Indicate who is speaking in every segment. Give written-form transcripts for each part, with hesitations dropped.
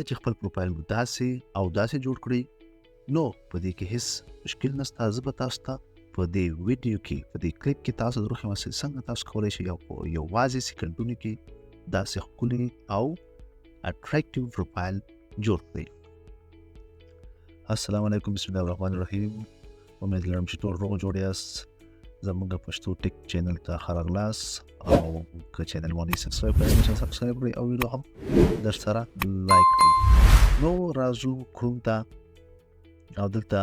Speaker 1: چې خپل پروفایل مو داسې او داسې جوړ کړئ، نو په دې کې هیڅ مشکل نشته. زه به تاسو ته په دې ویډیو کې، په دې کلیپ کې تاسو دروښیم چې څنګه تاسو کولی شئ یو یوازې سیکنډونو کې داسې ښکلی او attractive پروفایل جوړ کړئ. السلام علیکم، بسم الله الرحمن الرحیم. امید لرم چې ټول روغ جوړ یاست. زموږ پښتو ټیک channel ته ښه راغلاست، او که channel مو نه subscribe کړی نو subscribe کړئ او ویډیو هم در سره like کړئ. نو راځو کروم ته، او دلته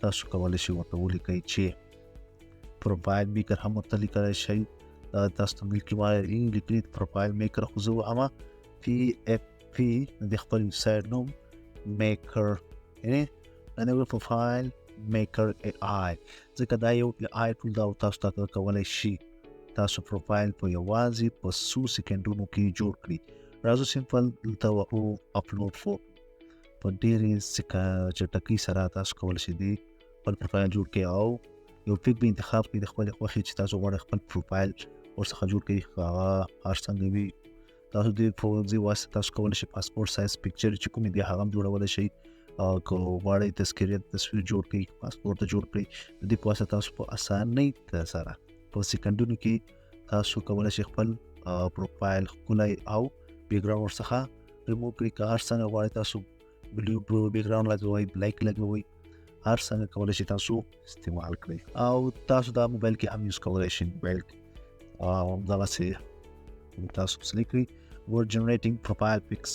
Speaker 1: تاسو کولی شئ ورته ولیکئ چې profile maker هم ورته لیکلی شئ. تاسو ته لیکي ما لیکلي profile maker، خو زه وهم PFP د خپل ویب سایټ نوم maker، یعنی دا profile maker AI، ځکه دا یو AI tool دا او تاسو ته کولی شي تاسو پروفایل په یوازې په څو سیکنډونو کې جوړ کړئ. راځو simple دلته وهو upload photo. په ډېرې چټکۍ سره تاسو کولی شئ دی خپل پروفایل جوړ کړئ، او یو pic به انتخاب کړئ د خپلې خوښې چې تاسو غواړئ خپل پروفایل ورڅخه جوړ کړئ، هغه هر څنګه وي. تاسو دې په دې واسطه تاسو کولی شئ passport size picture چې کومې دي هغه هم جوړولی شئ، او که غواړئ تذکرې تصویر جوړ کړئ، پاسپورټ ته جوړ کړئ، د دې په واسطه تاسو په اسانۍ سره په سیکنډونو کې تاسو کولی شئ خپل پروفایل ښکلی او background ورڅخه ریموو کړئ. که هر څنګه غواړئ تاسو blue background لګوئ، black لګوئ، هر څنګه کولی شئ تاسو استعمال کړئ، او تاسو دا موبایل کې هم use کولی شئ. موبایل کې او دغسې تاسو select کړئ word generating profile pics.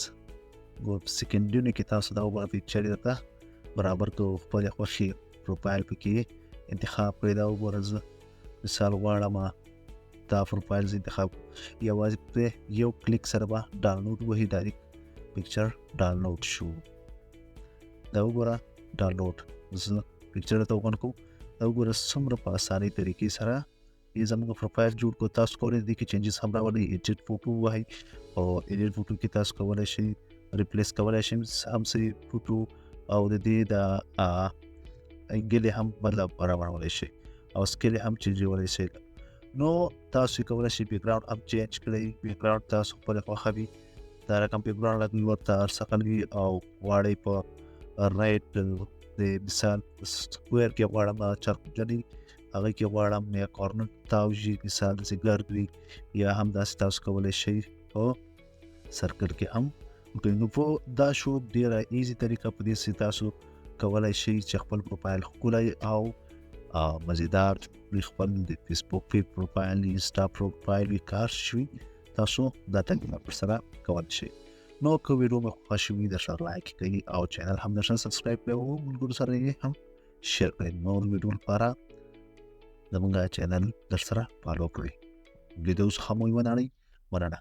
Speaker 1: ګور سیکنډونو کې تاسو دا وګوره picture درته برابر کړو، خپلې خوښې پروفایل پکې انتخاب کړئ. دا وګوره، زه مثال غواړم دا پروفایل زه انتخاب، یوازې په یو کلیک سره به download وهي، direct picture download شو. دا وګوره ډاونلوډ، زه picture ته open کوم. دا وګوره څومره په اسانۍ طریقې سره یې زموږ پروفایل جوړ کړو. تاسو کولی دې کې changes هم راولئ، edit photo ووهئ، او edit photo کې تاسو کولی شئ replace کولی شئ هم څه فوټو، او د دې د angle هم بدله برابرولی شئ، او scale هم چینجولی شئ. نو تاسو کولی شئ background هم change کړئ. background تاسو خپله خوښه وي، دا رقم background لګوي ورته هر څه وي، او غواړئ په right د مثال square کې غواړم چرخوجنې هغه کې غواړم، یا corner تاوژي مثال داسې ګرد وي، یا هم داسې تاسو کولی شئ په circle کې هم وکړئ. نو په دا شو ډېره easy طریقه په دې سي تاسو کولی شئ چې خپل پروفایل ښکلی او مزیدار خپل د فیسبوک په پروفایل، انسټا پروفایل وي، کار شوي تاسو دا طریقه پر سره کولی شئ. نو که ویډیو مو خوښه وي درسره like کړئ، او channel هم درسره subscribe کړئ، او ملګرو سره یې هم share کړئ. نور ویډیو لپاره زموږ channel درسره follow کړئ. ویډیو څخه مو یوه نړۍ مننه.